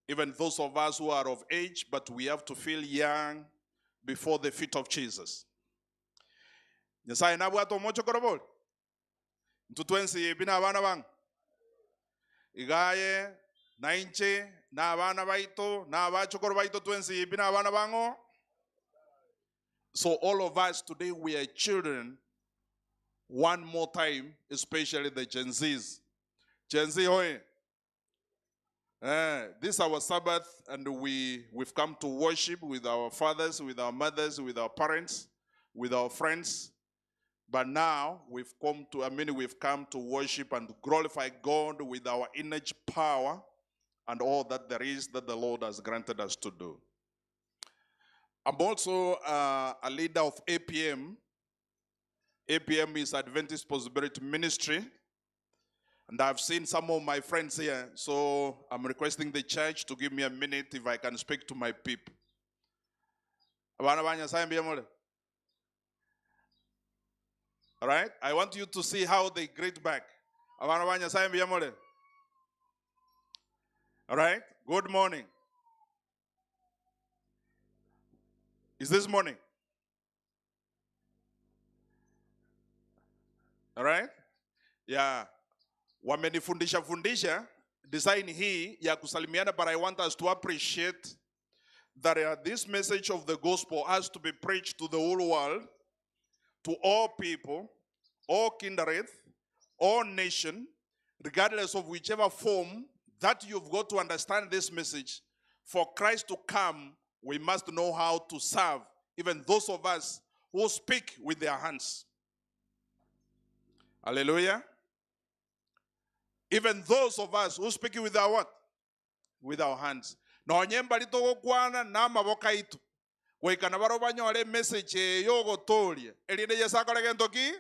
Even those of us who are of age, but we have to feel young before the feet of Jesus. Nyasaye nabwate omochokoro bori. Intwe twensi ebi na abana bang'o. Igaye, na inche, na abana baito, na abachokoro baito twensi ebi na abana bang'o. So all of us today, we are children one more time, especially the Gen Zs. Gen Z, hoye. This is our Sabbath, and we've come to worship with our fathers, with our mothers, with our parents, with our friends. But now we've come to, I mean, we've come to worship and glorify God with our energy, power, and all that there is that the Lord has granted us to do. I'm also a leader of APM. APM is Adventist Possibility Ministry. And I've seen some of my friends here, so I'm requesting the church to give me a minute if I can speak to my people. Abana ba Nyasaye mbuya more? All right? I want you to see how they greet back. Abana ba Nyasaye mbuya more? All right? Good morning. Is this morning? All right? Yeah. Wamenifundisha fundisha design hii ya kusalimiana, but I want us to appreciate that this message of the gospel has to be preached to the whole world, to all people, all kindred, all nation, regardless of whichever form that you've got to understand this message. For Christ to come, we must know how to serve, even those of us who speak with their hands. Hallelujah. Even those of us who speak with our what? With our hands. Nonye mbari togokwana na amaboko aitu. Goikana baro banyore message eyogotoria. Erinde Yesu akore gento ki?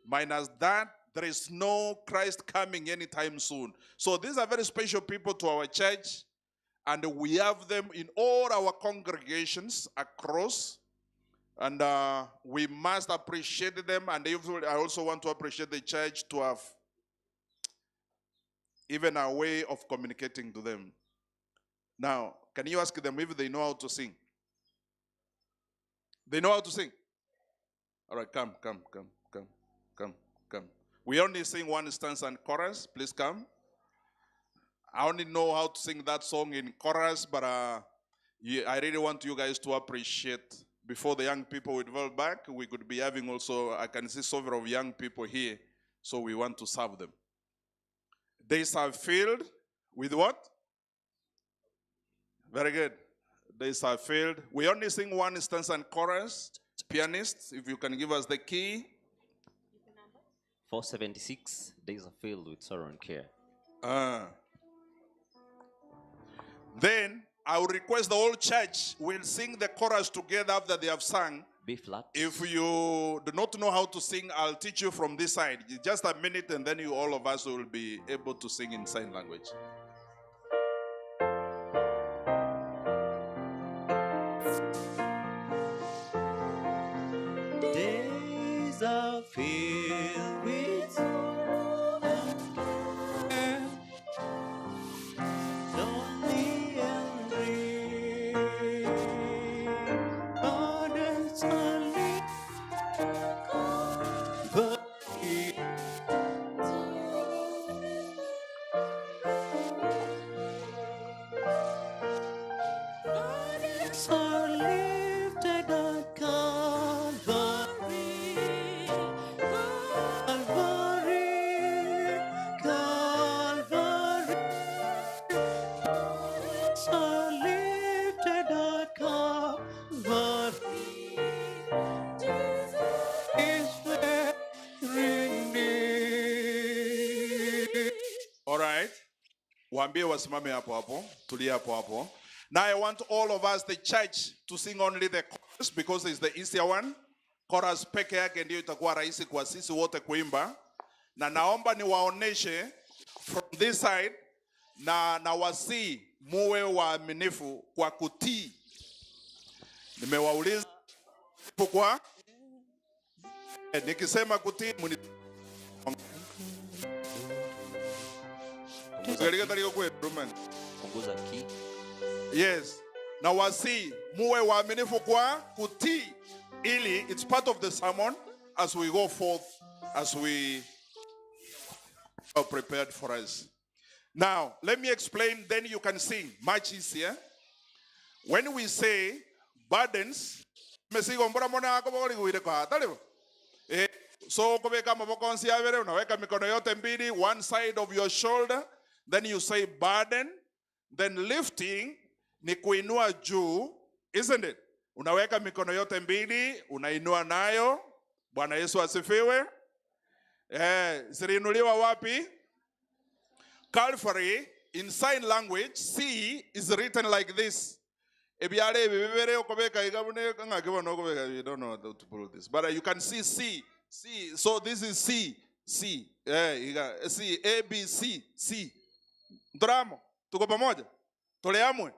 Minus that, there is no Christ coming anytime soon. So these are very special people to our church, and we have them in all our congregations across. And we must appreciate them. And I also want to appreciate the church to have even a way of communicating to them. Now, can you ask them if they know how to sing? They know how to sing? All right, come, come, come, come, come, come. We only sing one stanza and chorus. Please come. I only know how to sing that song in chorus, but I really want you guys to appreciate. Before the young people would develop back, we could be having also, I can see several of young people here, so we want to serve them. Days are filled with what? Very good. Days are filled. We only sing one stanza and chorus. Pianist, if you can give us the key. 476, days are filled with sorrow and care. Then I will request the whole church will sing the chorus together after they have sung. B flat. If you do not know how to sing, I'll teach you from this side. Just a minute, and then you all of us will be able to sing in sign language. Days are filled with sorrow and care, lonely and dreary. Burdens are lifted, Calvary. Burdens are lifted at Calvary, Calvary, Calvary. Burdens are lifted at Calvary. Jesus is very near. All right. Waambie wasimame hapo hapo, tulia hapo hapo. Now I want all of us, the church, to sing only the chorus because it's the easier one. Chorus peke yake ndio itakuwa rahisi kwa sisi wote kuimba. Na naomba niwaoneshe from this side na wasi muwe waaminifu kwa kutii. Nimewauliza kwa nikisema kutii muni Punguza. Yes. Na wasi muwe waaminifu kwa kutii, ili it's part of the sermon as we go forth, as we are prepared for us. Now, let me explain, then you can sing much easier. When we say burdens, mesigo mbora mona ako bori guire kwa hatari. Eh, so kubeka maboko onsi abere, unaweka mikono yote mbili one side of your shoulder, then you say burden, then lifting ni kuinua juu, isn't it? Unaweka mikono yote mbili, unainua nayo. Bwana Yesu asifiwe. Eh, ziliinuliwa wapi? Calvary. In sign language, C is written like this. Ebyala ebi bibere okobeka igabune ngakibona okobeka. You don't know how to put this, but you can see C C. So this is C C. Eh, iga C A B C C. Ntoramo, tuko pamoja, toleamwe.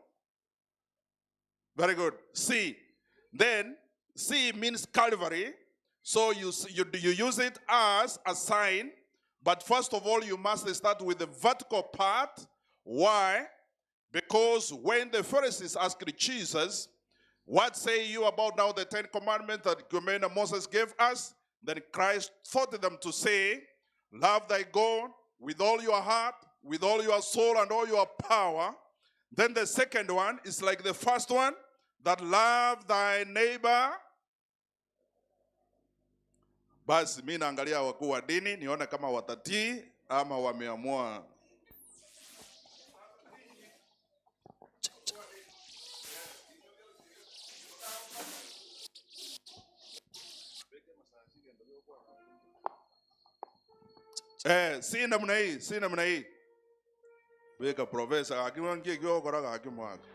Very good. C. Then C means Calvary. So you use it as a sign, but first of all you must start with the vertical part. Why? Because when the Pharisees asked Jesus, "What say you about now the Ten Commandments that Commandment Moses gave us?" Then Christ taught them to say, "Love thy God with all your heart, with all your soul, and all your power." Then the second one is like the first one, that love thy neighbor. Basi mi naangalia wakuu wa dini nione kama watatii ama wameamua. Eh, si namna hii, si namna hii. Weka profesa akimwangie kiwa kora akimwaka.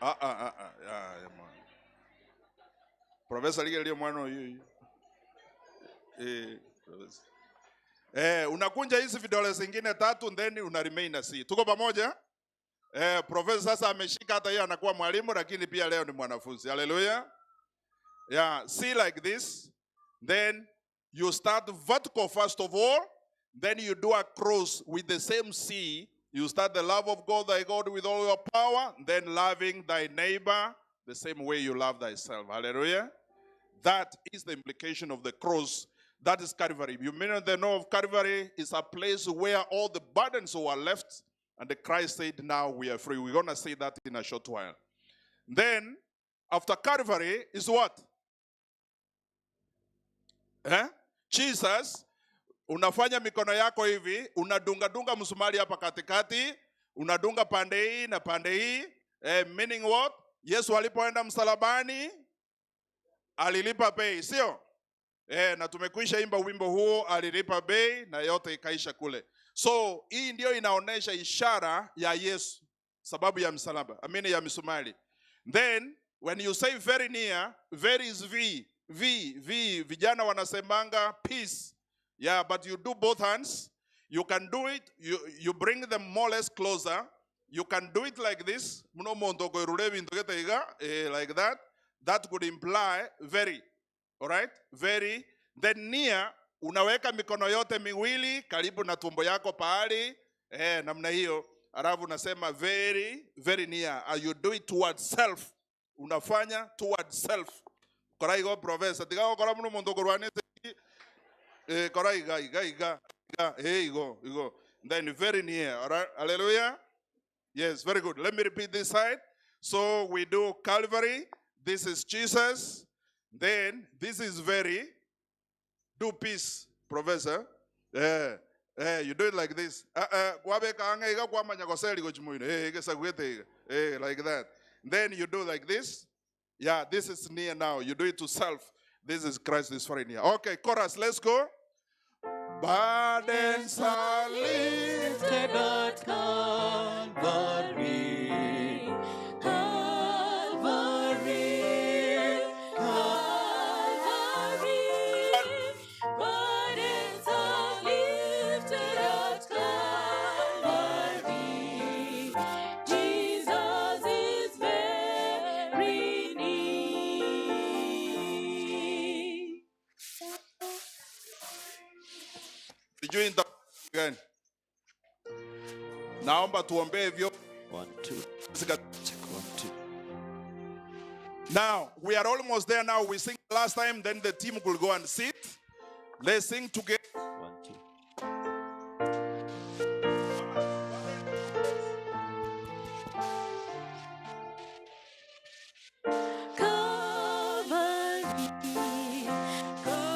Ah ah ah ah. Ya, ya mwana. Profesa lige mwana huyu. Eh, profesa. Eh, unakunja hizi vidole zingine tatu, then una remain na C. Tuko pamoja? Eh, profesa sasa ameshika, hata yeye anakuwa mwalimu lakini pia leo ni mwanafunzi. Hallelujah. Yeah, see, like this. Then you start vertical first of all, then you do a cross with the same C. You start the love of God, thy God, with all your power, then loving thy neighbor the same way you love thyself. Hallelujah. That is the implication of the cross. That is Calvary. You may not know of Calvary is a place where all the burdens were left, and the Christ said, "Now we are free." We're going to say that in a short while. Then, after Calvary is what? Eh? Jesus, unafanya mikono yako hivi, unadunga dunga msumari hapa katikati, unadunga pande hii na pande hii, eh, meaning what? Yesu alipoenda msalabani alilipa bei, sio? Eh, na tumekwisha imba wimbo huo, alilipa bei na yote ikaisha kule. So hii ndio inaonyesha ishara ya Yesu, sababu ya msalaba, I mean ya misumari. Then when you say very near, very is V, V, V. Vijana wanasemanga peace. Yeah, but you do both hands. You can do it, you bring them more or less closer. You can do it like this. Muno mondo koirure bintu gete iga, eh, like that. That could imply very. All right? Very. Then near, unaweka mikono yote miwili karibu na tumbo yako pahali, eh, namna hiyo. Alafu unasema very, very near. You do it towards self. Unafanya towards self. Kora igo, professor. Tiga kora muno mondo korwanete. Eh, kora iga iga iga iga. Eh, igo igo. Then very near. All right? Hallelujah. Yes, very good. Let me repeat this side. So we do Calvary. This is Jesus. Then this is very. Do peace, professor. Eh, eh, you do it like this. Kwabeka anga iga kwamanya koseli gochimuino. Eh, igesagwete iga. Eh, like that. Then you do like this. Yeah, this is near now. You do it to self. This is Christ is very near. Okay, chorus, let's go. Burdens are lifted at Calvary, Calvary, Calvary. Burdens are lifted at Calvary. Jesus is very near. Sijui gani. Naomba tuombee vyo One, two. Zika- 1, 2. Now, we are almost there now. We sing last time, then the team will go and sit. Let's sing together. 1, 2. Calvary, Calvary,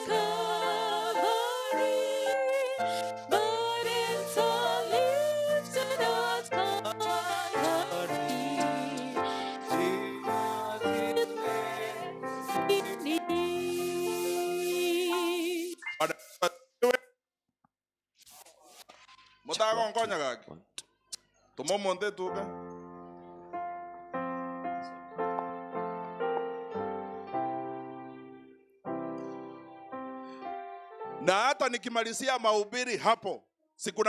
Calvary, burdens are lifted at Calvary. Jesus is near. Mutakonkonya kaki. 1, 2. Tumomonde tuka. Na hata nikimalizia mahubiri hapo, sikuna